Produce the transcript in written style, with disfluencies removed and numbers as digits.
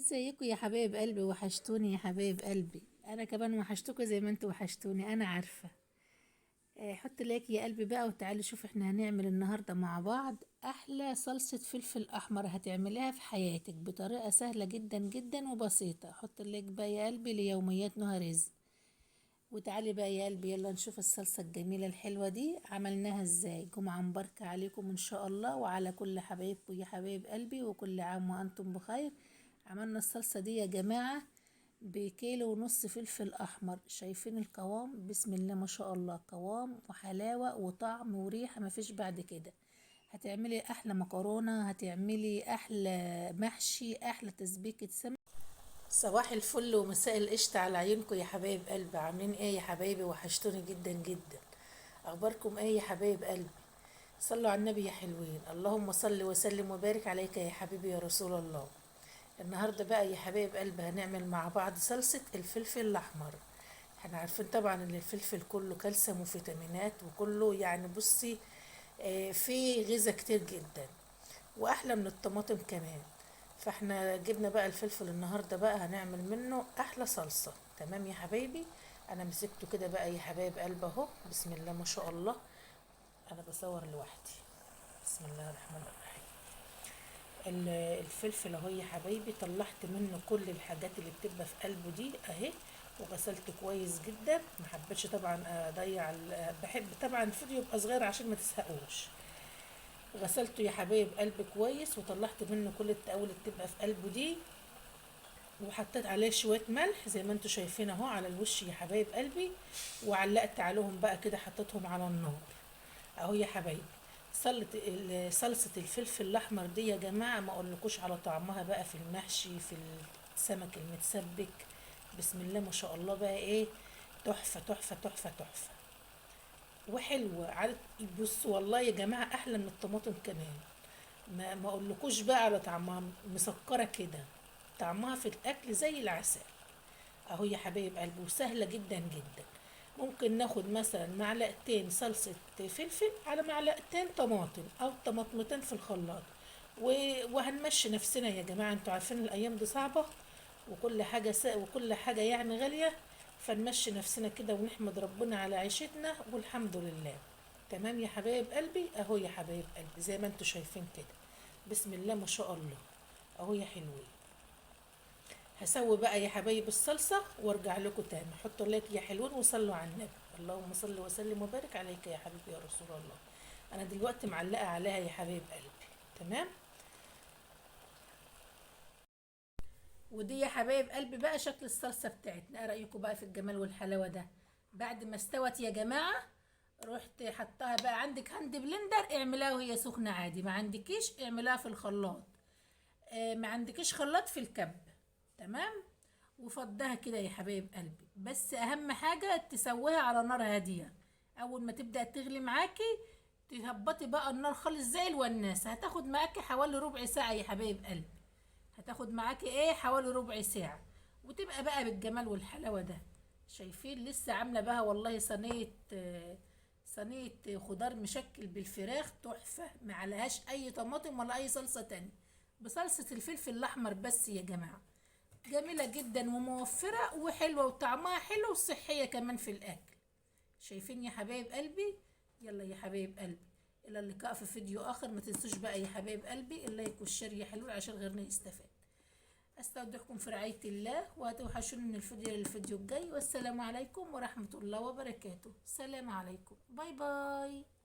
ازيكم يا حبايب قلبي؟ وحشتوني يا حبايب قلبي. انا كمان وحشتكم زي ما انتوا وحشتوني، انا عارفه. حط like يا قلبي بقى، وتعالوا شوف احنا هنعمل النهارده مع بعض احلى صلصه فلفل احمر هتعمليها في حياتك بطريقة سهلة جدا جدا وبسيطة. حط like بقى يا قلبي ليوميات نهى رزق، وتعالي بقى يا قلبي يلا نشوف الصلصه الجميلة الحلوة دي عملناها ازاي. جمعه مباركة عليكم ان شاء الله وعلى كل حبايبكم يا حبايب قلبي، وكل عام وانتم بخير. عملنا الصلصه دي يا جماعة بكيلو ونص فلفل احمر، شايفين القوام؟ بسم الله ما شاء الله، قوام وحلاوة وطعم وريحه مفيش بعد كده. هتعملي احلى مكرونه، هتعملي احلى محشي، احلى تسبيكه سمك. صباح الفل ومساء القشطة على عيونكم يا حبايب قلبي. عاملين ايه يا حبايبي؟ وحشتوني جدا جدا. اخباركم ايه يا حبايب قلبي؟ صلوا على النبي يا حلوين، اللهم صل وسلم وبارك عليك يا حبيبي يا رسول الله. النهارده بقى يا حبايب قلبي هنعمل مع بعض صلصة الفلفل الاحمر. احنا عارفين طبعا ان الفلفل كله كالسيوم وفيتامينات وكله يعني بصي فيه غذاء كتير جدا واحلى من الطماطم كمان. فاحنا جبنا بقى الفلفل النهارده بقى هنعمل منه احلى صلصه. تمام يا حبايبي، انا مسكته كده بقى يا حبايب قلب اهو، بسم الله ما شاء الله. انا بصور لوحدي، بسم الله الرحمن الرحيم. الفلفل اهو يا حبايبي، طلعت منه كل الحاجات اللي بتبقى في قلبه دي اهي، وغسلته كويس جدا. ما حبيتش طبعا اضيع، بحب طبعا الفيديو يبقى صغير عشان ما تزهقوش. غسلته يا حبايب قلبي كويس وطلعت منه كل التقاول اللي بتبقى في قلبه دي، وحطيت عليه شوية ملح زي ما انتم شايفين اهو على الوش يا حبايب قلبي، وعلقت عليهم بقى كده، حطيتهم على النار اهو يا حبايبي. صلصه الفلفل الاحمر دي يا جماعة ما اقولكوش على طعمها بقى في المحشي، في السمك المتسبك، بسم الله ما شاء الله بقى ايه، تحفة تحفة تحفة تحفة وحلوه. عارف بصوا والله يا جماعة احلى من الطماطم كمان، ما اقولكوش بقى على طعمها، مسكره كده، طعمها في الاكل زي العسل اهو يا حبايب قلبي، وسهلة جدا جدا. ممكن ناخد مثلا معلقتين صلصه فلفل على معلقتين طماطم او طماطمتين في الخلاط، وهنمشي نفسنا يا جماعة. انتوا عارفين الايام دي صعبة وكل حاجة وكل حاجة يعني غالية، فنمشي نفسنا كده ونحمد ربنا على عيشتنا والحمد لله. تمام يا حبايب قلبي اهو يا حبايب قلبي زي ما انتوا شايفين كده، بسم الله ما شاء الله اهو يا حلوين. هسوي بقى يا حبايب الصلصه وارجع لكم تاني. حطوا like يا حلوين وصلوا على النبي، اللهم صل وسلم وبارك عليك يا حبيبي يا رسول الله. انا دلوقتي معلقه عليها يا حبايب قلبي، تمام. ودي يا حبايب قلبي بقى شكل الصلصه بتاعتنا. ايه رايكم بقى في الجمال والحلاوه ده؟ بعد ما استوت يا جماعة رحت حطها بقى. عندك hand blender اعملها وهي سخنة عادي، ما عندكيش اعملها في الخلاط، ما عندكيش خلاط في الكب، تمام. وفضها كده يا حبايب قلبي، بس اهم حاجة تسويها على نار هادية. اول ما تبدا تغلي معاكي تهبطي بقى النار خالص زي الوناسه. هتاخد معاكي حوالي ربع ساعة يا حبايب قلبي، هتاخد معاكي ايه حوالي ربع ساعة، وتبقى بقى بالجمال والحلاوه ده. شايفين لسه عامله بقى والله صينية خضار مشكل بالفراخ تحفة، ما عليهاش اي طماطم ولا اي صلصه تانية، بصلصه الفلفل الاحمر بس يا جماعة. جميلة جدا وموفره وحلوه وطعمها حلو وصحية كمان في الاكل. شايفين يا حبايب قلبي؟ يلا يا حبايب قلبي، الى اللقاء في فيديو اخر. ما تنسوش بقى يا حبايب قلبي ال like وال share يا حلوين عشان غيرنا يستفاد. استودعكم في رعاية الله، وهتوحشوني من الفيديو للفيديو الجاي. والسلام عليكم ورحمة الله وبركاته. سلام عليكم، bye bye.